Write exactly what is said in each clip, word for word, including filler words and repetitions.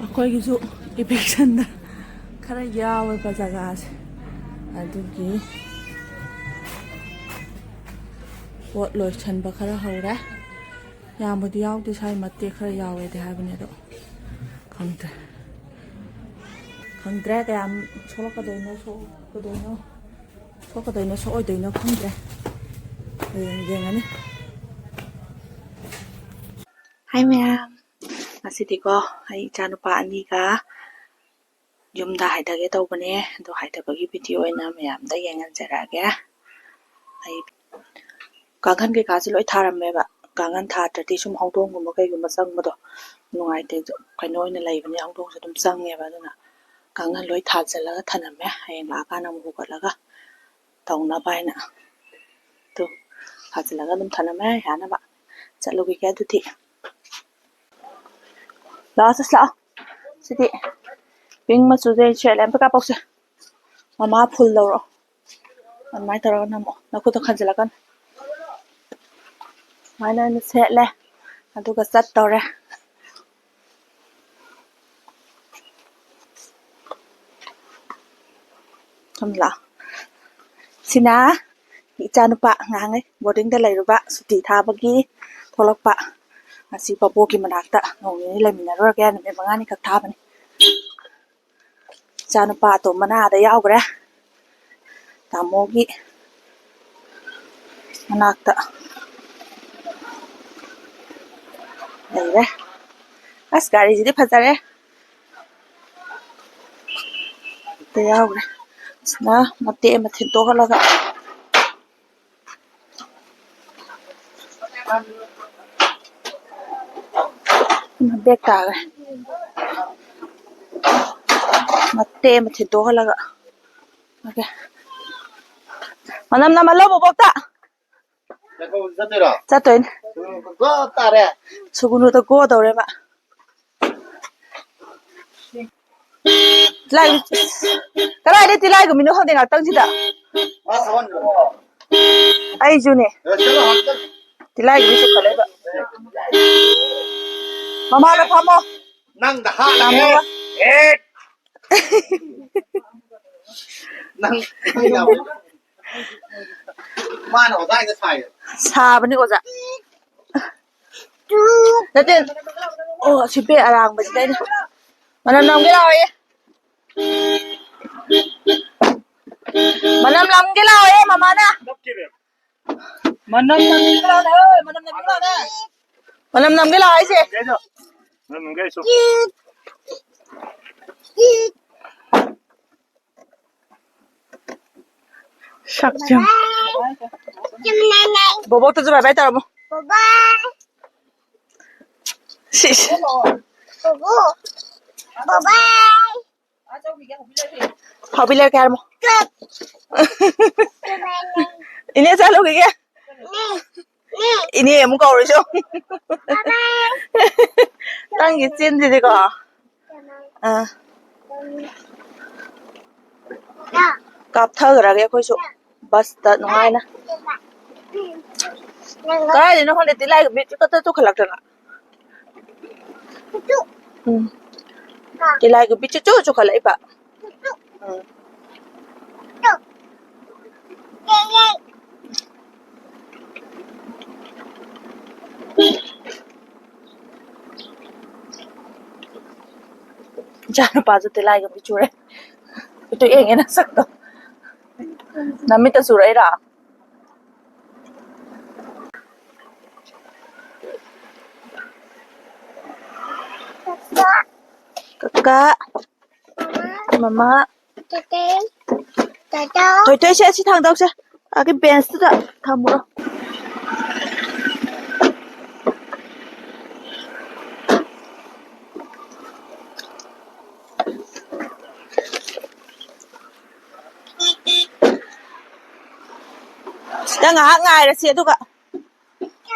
ꯑꯩꯈꯣꯏꯒꯤꯁꯨ ꯏꯚꯤꯛꯁꯟꯗ ꯈꯔ ꯌꯥꯎꯋꯦꯕ ꯖꯒꯥꯁꯦ, ꯑꯗꯨꯒꯤ ꯄꯣꯠ ꯂꯣꯏꯁꯟꯕ ꯈꯔ ꯍꯧꯔꯦ꯫ ꯌꯥꯝꯕꯨꯗꯤ ꯌꯥꯎꯗꯦ, ꯁ꯭ꯋꯥꯏ ꯃꯇꯦꯛ ꯈꯔ ꯌꯥꯎꯋꯦꯗꯤ ꯍꯥꯏꯕꯅꯦ, ꯑꯗꯣ ꯈꯪꯗ꯭ꯔꯦ꯫ ꯈꯪꯗ꯭ꯔꯦ ꯀꯌꯥꯝ ꯁꯣꯛꯂꯛꯀꯗꯣꯏꯅꯣ, ꯁꯣꯛꯀꯗꯣꯏꯅꯣ, ꯁꯣꯛꯀꯗꯣꯏꯅꯣ, ꯁꯣꯛꯑꯣꯏꯗꯣꯏꯅꯣ ꯈꯪꯗ꯭ꯔꯦ꯫ ꯍꯌꯦꯡ ꯌꯦꯡꯉꯅꯤ꯫ ꯍꯥꯏ ꯃꯌꯥꯝ, ꯉꯁꯤꯗꯤꯀꯣ ꯑꯩ ꯏꯆꯥꯅꯨꯄꯥ ꯑꯅꯤꯒ ꯌꯨꯝꯗ ꯍꯥꯏꯊꯒꯦ ꯇꯧꯕꯅꯦ꯫ ꯑꯗꯣ ꯍꯥꯏꯊꯕꯒꯤ ꯚꯤꯗꯤꯑꯣ ꯑꯣꯏꯅ ꯃꯌꯥꯝꯗ ꯌꯦꯡꯍꯟꯖꯔꯛꯑꯒꯦ꯫ ꯑꯩ ꯀꯥꯡꯈꯟ ꯀꯩꯀꯥꯁꯦ ꯂꯣꯏ ꯊꯥꯔꯝꯃꯦꯕ꯫ ꯀꯥꯡꯈꯟ ꯊꯥꯗ꯭ꯔꯗꯤ ꯁꯨꯝ ꯍꯧꯗꯣꯡꯒꯨꯝꯕ ꯀꯩꯒꯨꯝꯕ ꯆꯪꯕꯗꯣ ꯅꯨꯡꯉꯥꯏꯇꯦ꯫ ꯀꯩꯅꯣ ꯑꯣꯏꯅ ꯂꯩꯕꯅꯦ, ꯍꯧꯗꯣꯡꯁꯨ ꯑꯗꯨꯝ ꯆꯪꯉꯦꯕ꯫ ꯑꯗꯨꯅ ꯀꯥꯡꯈꯟ ꯂꯣꯏ ꯊꯥꯖꯤꯜꯂꯒ ꯊꯅꯝꯃꯦ꯫ ꯍꯌꯦꯡ ꯂꯥꯛꯑꯀꯥꯟꯗ ꯑꯃꯨꯛ ꯍꯧꯒꯠꯂꯒ ꯇꯧꯅꯕ ꯍꯥꯏꯅ ꯑꯗꯨ ꯊꯥꯖꯤꯜꯂꯒ ꯑꯗꯨꯝ ꯊꯅꯝꯃꯦ, ꯌꯥꯅꯕ꯫ ꯆꯠꯂꯨꯈꯤꯒꯦ ꯑꯗꯨꯗꯤ꯫ ꯂꯥꯛꯑꯣ ꯆꯠꯁꯤ ꯂꯥꯛꯑꯣ꯫ ꯁꯤꯗꯤ ꯄꯤꯡ ꯃꯆꯨꯗ ꯁꯦꯠꯂꯦ꯫ ꯑꯝꯇ ꯀꯥꯞꯄꯛꯁꯦ꯫ ꯃꯃꯥ ꯐꯨꯜ ꯂꯧꯔꯣ꯫ ꯑꯗꯨꯃꯥꯏꯅ ꯇꯧꯔꯒ ꯅꯝꯃꯣ꯫ ꯅꯈꯨꯠꯇ ꯈꯟꯖꯤꯜꯂꯛꯀꯅꯨ꯫ ꯁꯨꯃꯥꯏꯅ ꯑꯣꯏꯅ ꯁꯦꯠꯂꯦ꯫ ꯑꯗꯨꯒ ꯆꯠꯇꯧꯔꯦ꯫ ꯁꯨꯝ ꯂꯥꯛꯑꯣ꯫ ꯁꯤꯅ ꯏꯆꯥꯅꯨꯄꯥ ꯉꯍꯥꯟꯉꯩ ꯕꯣꯔꯗꯤꯡꯗ ꯂꯩꯔꯨꯕ, ꯁꯨꯇꯤ ꯊꯥꯕꯒꯤ ꯊꯣꯛꯂꯛꯄ꯫ ꯉꯁꯤ ꯄꯥꯕꯣꯛꯀꯤ ꯃꯅꯥꯛꯇ ꯅꯣꯡ ꯅꯤꯅꯤ ꯂꯩꯃꯤꯟꯅꯔꯨꯔꯒꯦ, ꯅꯨꯃꯤꯠ ꯃꯉꯥꯅꯤꯈꯛ ꯊꯥꯕꯅꯤ꯫ ꯏꯆꯥꯅꯨꯄꯥ ꯑꯇꯣꯝꯕꯅ ꯑꯥꯗ ꯌꯥꯎꯈ꯭ꯔꯦ꯫ ꯇꯥꯃꯣꯒꯤ ꯃꯅꯥꯛꯇ ꯂꯩꯔꯦ꯫ ꯑꯁ, ꯒꯥꯔꯤꯁꯤꯗꯤ ꯐꯖꯔꯦ꯫ ꯍꯦꯛꯇ ꯌꯥꯎꯈ꯭ꯔꯦ꯫ ꯁꯤꯅ ꯃꯇꯦꯛ ꯑꯃ ꯊꯤꯟꯗꯣꯛꯍꯜꯂꯒ ꯕꯦꯛ ꯇꯥꯈ꯭ꯔꯦ꯫ ꯃꯇꯦꯛ ꯑꯃ ꯊꯤꯟꯗꯣꯛꯍꯜꯂꯒ꯫ ꯑꯣꯀꯦ꯫ ꯃꯅꯝ ꯅꯝꯍꯜꯂꯣ ꯕꯣꯕꯣꯛꯇ꯫ ꯆꯠꯈ꯭ꯔꯕꯣ? ꯆꯠꯇꯣꯏꯔꯣ? ꯆꯠꯇꯣꯏꯅꯦ꯫ ꯒꯣ ꯇꯥꯔꯦ꯫ ꯁꯨꯒꯨꯅꯨꯗ ꯒꯣ ꯇꯧꯔꯦ ꯃꯥ꯫ ꯇꯤꯂꯥꯏ-, ꯀꯗꯥꯏꯗꯩ ꯇꯤꯂꯥꯏꯒꯨꯝꯕꯤꯅꯣ ꯈꯪꯗꯦ ꯉꯥꯛꯇꯪꯁꯤꯗ꯫ ꯃꯥ ꯊꯣꯛꯍꯟꯈ꯭ꯔꯣ꯫ ꯑꯩꯁꯨꯅꯦ꯫ ꯑꯦ, ꯆꯠꯂꯣ, ꯍꯥꯟꯅ ꯆꯠꯂꯣ꯫ ꯇꯤꯂꯥꯏꯒꯨꯝꯕꯤ ꯆꯨꯞꯈꯠꯂꯛꯏꯕ꯫ ꯃꯃꯥꯗ ꯐꯝꯃꯣ꯫ ꯅꯪꯗ ꯍꯥꯠꯂꯒꯦ꯫ ꯇꯥꯃꯣꯒ꯫ ꯑꯦ! ꯅꯪ, ꯅꯪ ꯌꯥꯎꯋꯦ꯫ ꯃꯥꯅ ꯑꯣꯖꯥ ꯍꯦꯛꯇ ꯁꯥꯏꯌꯦ꯫ ꯁꯥꯕꯅꯤ ꯑꯣꯖꯥ꯫ ꯅꯠꯇꯦ꯫ ꯑꯣ, ꯁꯤ ꯕꯦꯛ ꯑꯔꯥꯡꯕꯁꯤꯗ ꯑꯩꯅ ꯃꯅꯝ ꯅꯝꯒꯦ ꯂꯥꯛꯑꯣꯌꯦ꯫ ꯃꯅꯝ ꯅꯝꯒꯦ ꯂꯥꯛꯑꯣꯌꯦ ꯃꯃꯥꯅ꯫ ꯃꯅꯝ ꯅꯝꯒꯦ ꯂꯥꯛꯑꯣꯅꯦ, ꯃꯅꯝ ꯅꯝꯒꯦ ꯂꯥꯛꯑꯣꯅꯦ꯫ ꯃꯅꯝ ꯅꯝꯒꯦ ꯂꯥꯛꯑꯣ ꯍꯥꯏꯁꯦ꯫ ꯁꯛꯁꯦ꯫ ꯕꯣꯕꯣꯛꯇꯁꯨ bye bye ꯇꯧꯔꯝꯃꯣ꯫ ꯁꯤꯁ꯫ ꯍꯥꯎꯕꯤ ꯂꯩꯔꯛꯀꯦ ꯍꯥꯏꯔꯝꯃꯣ꯫ ꯏꯅꯦ ꯆꯠꯂꯨꯈꯤꯒꯦ꯫ ꯏꯅꯦ ꯑꯃꯨꯛ ꯀꯧꯔꯨꯁꯨ꯫ ꯅꯪꯒꯤ ꯆꯤꯟꯁꯤꯗꯤꯀꯣ꯫ ꯑꯥ꯫ ꯀꯥꯞꯊꯈ꯭ꯔꯒꯦ ꯑꯩꯈꯣꯏꯁꯨ ꯕꯁꯇ ꯅꯨꯡꯉꯥꯏꯅ꯫ ꯀꯗꯥꯏꯗꯩꯅꯣ ꯈꯪꯗꯦ, ꯇꯤꯜꯂꯥꯏꯈꯨꯝꯕꯤ ꯆꯨꯀꯠꯇ ꯆꯨꯈꯠꯂꯛꯇꯅ꯫ ꯎꯝ꯫ ꯇꯤꯜꯂꯥꯏꯈꯨꯝꯕꯤ ꯆꯨꯆꯨ ꯆꯨꯈꯠꯂꯛꯏꯕ꯫ ꯎꯝ꯫ ꯏꯆꯥ ꯅꯨꯄꯥꯁꯨ ꯇꯤꯜꯂꯥꯏꯈꯨꯝꯕꯤ ꯆꯨꯔꯦ꯫ ꯎꯇꯨꯛ ꯌꯦꯡꯉꯦ ꯅꯁꯛꯇꯣ꯫ ꯅꯃꯤꯠꯇ ꯆꯨꯔꯛꯏꯔꯣ? ꯀꯀꯥ꯫ ꯃꯃꯥ꯫ ꯊꯣꯏ ꯊꯣꯏ, ꯁꯦ, ꯑꯁꯤ ꯊꯥꯡꯗꯧꯁꯦ꯫ ꯑꯥꯒꯤ ꯕꯦꯟꯁꯇꯨꯗ ꯊꯝꯃꯨꯔꯣ꯫ ꯁꯤꯗ ꯉꯥꯏꯍꯥꯛ ꯉꯥꯏꯔꯁꯤ, ꯑꯗꯨꯒ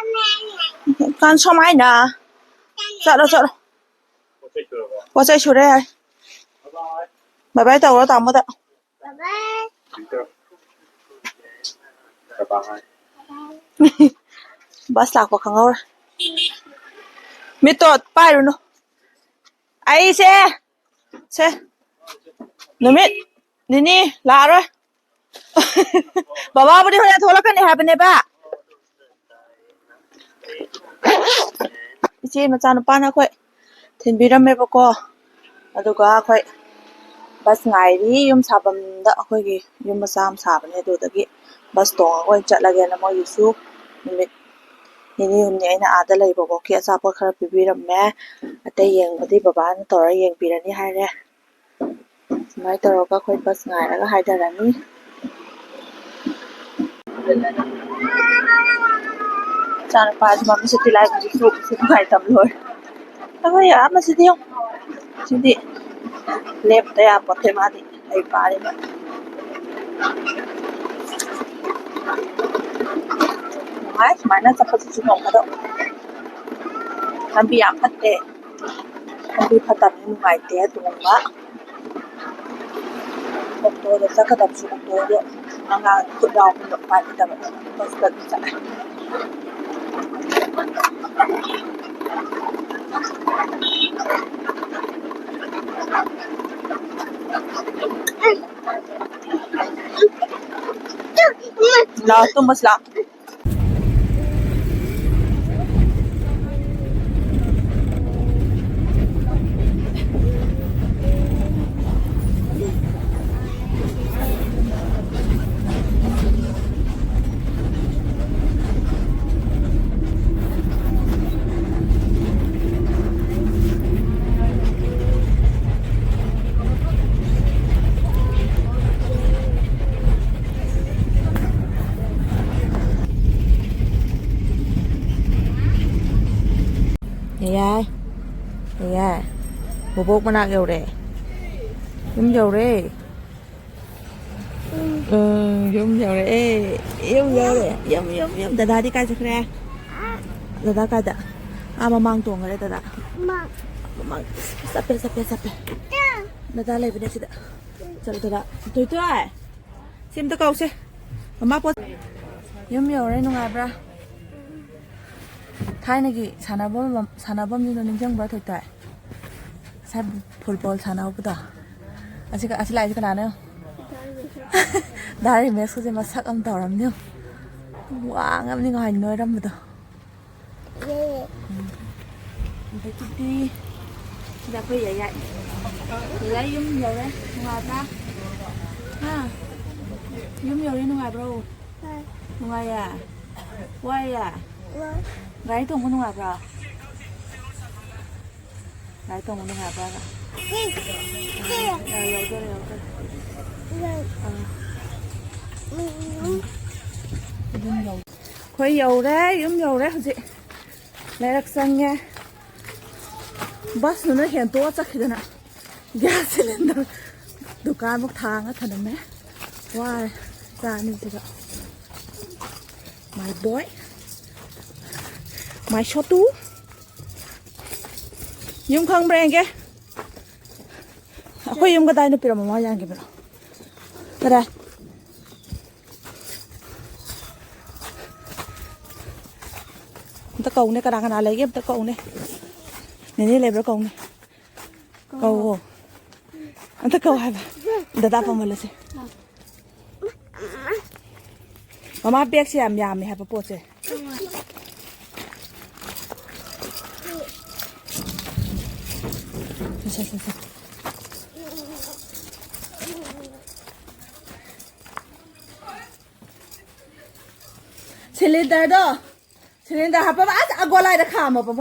ꯀꯥꯟꯁꯣꯝ ꯍꯥꯏꯅ꯫ ꯆꯠꯂꯣ, ꯆꯠꯂꯣ꯫ ꯄꯣꯠ ꯆꯩ ꯁꯨꯔꯦ ꯍꯥꯏ꯫ Bye bye ꯇꯧꯔꯣ ꯇꯥꯃꯣꯗ꯫ Bye bye꯫ ꯕꯁ ꯂꯥꯛꯄ ꯈꯪꯍꯧꯔꯦ꯫ ꯃꯤꯠꯇꯣ ꯄꯥꯏꯔꯨꯅꯨ꯫ ꯑꯩꯁꯦ, ꯁꯦ, ꯅꯨꯃꯤꯠ ꯅꯤꯅꯤ ꯂꯥꯛꯑꯔꯣꯏ꯫ ꯕꯕꯥꯕꯨꯗꯤ ꯍꯣꯔꯦꯟ ꯊꯣꯛꯂꯛꯀꯅꯤ ꯍꯥꯏꯕꯅꯦꯕ꯫ ꯏꯆꯦ ꯃꯆꯥꯅꯨꯄꯥꯅ ꯑꯩꯈꯣꯏ ꯊꯤꯟꯕꯤꯔꯝꯃꯦꯕꯀꯣ꯫ ꯑꯗꯨꯒ ꯑꯩꯈꯣꯏ ꯕꯁ ꯉꯥꯏꯔꯤ꯫ ꯌꯨꯝ ꯁꯥꯐꯝꯗ, ꯑꯩꯈꯣꯏꯒꯤ ꯌꯨꯝ ꯃꯆꯥ ꯑꯃ ꯁꯥꯕꯅꯦ, ꯑꯗꯨꯗꯒꯤ ꯕꯁ ꯇꯣꯡꯉꯒ ꯑꯣꯏꯅ ꯆꯠꯂꯒꯦꯅ ꯃꯣꯏꯒꯤꯁꯨ ꯅꯨꯃꯤꯠ ꯅꯤꯅꯤ ꯍꯨꯝꯅꯤ ꯑꯩꯅ ꯑꯥꯗ ꯂꯩꯕꯐꯥꯎꯒꯤ ꯑꯆꯥꯄꯣꯠ ꯈꯔ ꯄꯤꯕꯤꯔꯝꯃꯦ꯫ ꯑꯇꯩ ꯌꯦꯡꯕꯗꯤ ꯕꯕꯥꯅ ꯇꯧꯔ ꯌꯦꯡꯕꯤꯔꯅꯤ ꯍꯥꯏꯔꯦ꯫ ꯁꯨꯃꯥꯏꯅ ꯇꯧꯔꯒ ꯑꯩꯈꯣꯏ ꯕꯁ ꯉꯥꯏꯔꯒ ꯍꯥꯏꯊꯔꯅꯤ꯫ ꯏꯆꯥꯅꯨꯄꯥꯁꯤ ꯃꯃꯤꯠꯁꯦ ꯇꯤꯜꯂꯥꯏꯈꯨꯝꯕꯤ ꯆꯨꯕꯁꯦ ꯅꯨꯡꯉꯥꯏꯇꯕ ꯂꯣꯏꯔꯦ꯫ ꯑꯩꯈꯣꯏ ꯑꯃꯁꯤꯗꯤ ꯌꯦꯡꯉꯨ꯫ ꯁꯤꯗꯤ ꯂꯦꯞꯇ ꯌꯥꯄꯣꯠꯇꯦ ꯃꯥꯗꯤ꯫ ꯑꯩ ꯄꯥꯔꯤꯕ꯫ ꯅꯨꯡꯉꯥꯏ ꯁꯨꯃꯥꯏꯅ ꯆꯠꯄꯁꯤꯁꯨ ꯅꯣꯡ ꯐꯥꯗꯣꯛ꯫ ꯂꯝꯕꯤ ꯌꯥꯝ ꯐꯠꯇꯦ꯫ ꯂꯝꯕꯤ ꯐꯠꯇꯕꯅꯤꯅ ꯅꯨꯡꯉꯥꯏꯇꯦ ꯇꯣꯡꯕ꯫ ꯑꯣꯛꯇꯣꯗ ꯆꯠꯀꯗꯕꯁꯨ ꯑꯣꯛꯇꯣꯗꯣ ꯑꯉꯥꯡ ꯈꯨꯠ ꯌꯥꯎꯕꯅꯤꯅ ꯎꯄꯥꯏ ꯂꯩꯇꯕ꯫ ꯕꯁꯇ ꯑꯗꯨꯝ ꯆꯠꯂꯦ꯫ ꯂꯥꯛꯑꯣ, ꯇꯨꯝꯃꯁꯤ ꯂꯥꯛꯑꯣ꯫ ꯌꯥꯏ, ꯌꯥꯏ꯫ ꯕꯣꯕꯣꯛ ꯃꯅꯥꯛ ꯌꯧꯔꯦ꯫ ꯌꯨꯝ ꯌꯧꯔꯦ꯫ ꯎꯝ, ꯌꯨꯝ ꯌꯧꯔꯛꯑꯦ꯫ ꯌꯨꯝ ꯌꯧꯔꯦ꯫ ꯌꯨꯝ, ꯌꯨꯝ, ꯌꯨꯝ꯫ ꯗꯗꯥꯗꯤ ꯀꯥꯏ ꯆꯠꯈ꯭ꯔꯦ? ꯗꯗꯥ ꯀꯥꯏꯗ? ꯑꯥ, ꯃꯃꯥꯡ ꯇꯣꯡꯈ꯭ꯔꯦ ꯗꯗꯥ꯫ ꯃꯃꯥꯡ꯫ ꯃꯃꯥꯡ꯫ ꯆꯞꯄꯦ, ꯆꯞꯄꯦ, ꯆꯞꯄꯦ꯫ ꯗꯗꯥ ꯂꯩꯕꯅꯦ ꯁꯤꯗ꯫ ꯆꯠꯂꯣ ꯗꯗꯥ꯫ ꯇꯣꯏ ꯇꯣꯏ꯫ ꯁꯤ ꯑꯝꯇ ꯀꯧꯁꯦ꯫ ꯃꯃꯥ ꯄꯣꯠ꯫ ꯌꯨꯝ ꯌꯧꯔꯦ, ꯅꯨꯡꯉꯥꯏꯕ꯭ꯔꯥ? ꯊꯥꯏꯅꯒꯤ ꯁꯥꯟꯅꯐꯝ, ꯁꯥꯟꯅꯐꯝꯁꯤꯡꯗꯣ ꯅꯤꯡꯁꯤꯡꯕ꯭ꯔꯥ, ꯊꯣꯏꯇꯣꯏ? ꯉꯁꯥꯏ ꯐꯨꯠꯕꯣꯜ ꯁꯥꯟꯅꯍꯧꯕꯗꯣ꯫ ꯑꯁꯤ ꯑꯁꯤ ꯂꯥꯛꯏꯁꯦ ꯀꯅꯥꯅꯣ? ꯗꯥ ꯔꯤꯃꯦꯁꯀꯁꯦ ꯃꯁꯛ ꯑꯃ ꯇꯧꯔꯝꯅꯤ꯫ ꯋꯥꯡꯉꯝꯅꯤ ꯉꯍꯥꯟ ꯅꯣꯏꯔꯝꯕꯗꯣ꯫ ꯎꯝ꯫ ꯑꯗꯒꯤꯗꯤ ꯁꯤꯗ ꯑꯩꯈꯣꯏ ꯌꯥꯏ ꯌꯥꯏ꯫ ꯌꯥꯏ ꯌꯨꯝ ꯌꯧꯔꯦ꯫ ꯅꯨꯡꯉꯥꯏꯕ꯭ꯔꯥ? ꯍꯥ? ꯌꯨꯝ ꯌꯧꯔꯦ, ꯅꯨꯡꯉꯥꯏꯕ꯭ꯔꯣ? ꯅꯨꯡꯉꯥꯏꯌꯦ? ꯋꯥꯏꯌꯦ? ꯒꯥꯔꯤ ꯇꯣꯡꯕ ꯅꯨꯡꯉꯥꯏꯕ꯭ꯔꯣ? ꯒꯥꯔꯤ ꯇꯣꯡꯕ ꯅꯨꯡꯉꯥꯏꯕ꯭ꯔꯥ? ꯑꯥ, ꯌꯧꯗꯣꯔꯦ, ꯌꯧꯗꯣꯔꯦ꯫ ꯑꯥ꯫ ꯑꯗꯨꯝ ꯌꯧ-, ꯑꯩꯈꯣꯏ ꯌꯧꯔꯦ, ꯌꯨꯝ ꯌꯧꯔꯦ ꯍꯧꯖꯤꯛ꯫ ꯂꯩꯔꯛ ꯆꯪꯉꯦ꯫ ꯕꯁꯇꯨꯅ ꯍꯦꯟꯇꯣꯛꯑ ꯆꯠꯈꯤꯗꯅ ꯒ꯭ꯌꯥꯁ ꯁꯤꯂꯤꯟꯗꯔ ꯗꯨꯀꯥꯟꯃꯨꯛ ꯊꯥꯡꯉ ꯊꯅꯝꯃꯦ꯫ ꯋꯥꯔꯦ ꯆꯥ ꯑꯅꯤꯁꯤꯒ꯫ My boy, my ꯁꯣꯇꯨ꯫ ꯌꯨꯝ ꯈꯪꯕ꯭ꯔꯥ ꯌꯦꯡꯒꯦ꯫ ꯑꯩꯈꯣꯏ ꯌꯨꯝ ꯀꯗꯥꯏ ꯅꯨꯄꯤꯔꯣ ꯃꯃꯥ ꯌꯥꯟꯈꯤꯕꯅꯣ? ꯀꯗꯥꯏ? ꯑꯝꯇ ꯀꯧꯅꯦ, ꯀꯅꯥ ꯀꯅꯥ ꯂꯩꯒꯦ ꯑꯝꯇ ꯀꯧꯅꯦ꯫ ꯅꯦꯅꯦ ꯂꯩꯕ꯭ꯔꯥ ꯀꯧꯅꯦ꯫ ꯀꯧꯋꯣ꯫ ꯑꯝꯇ ꯀꯧ ꯍꯥꯏꯕ꯫ ꯗꯗꯥ ꯄꯥꯝꯍꯜꯂꯁꯦ꯫ ꯃꯃꯥ ꯕꯦꯒꯁꯦ ꯌꯥꯝ ꯌꯥꯝꯃꯦ ꯍꯥꯏꯕ ꯄꯣꯠꯁꯦ꯫ ꯁꯦ, ꯁꯦ, ꯁꯦ, ꯁꯦ꯫ ꯁꯤꯂꯤꯟꯗꯔꯗꯣ, ꯁꯤꯂꯤꯟꯗꯔ ꯍꯥꯞꯄꯕ ꯑꯁ ꯑꯒꯣꯂꯥꯏꯗ ꯈꯥꯝꯃꯕ꯫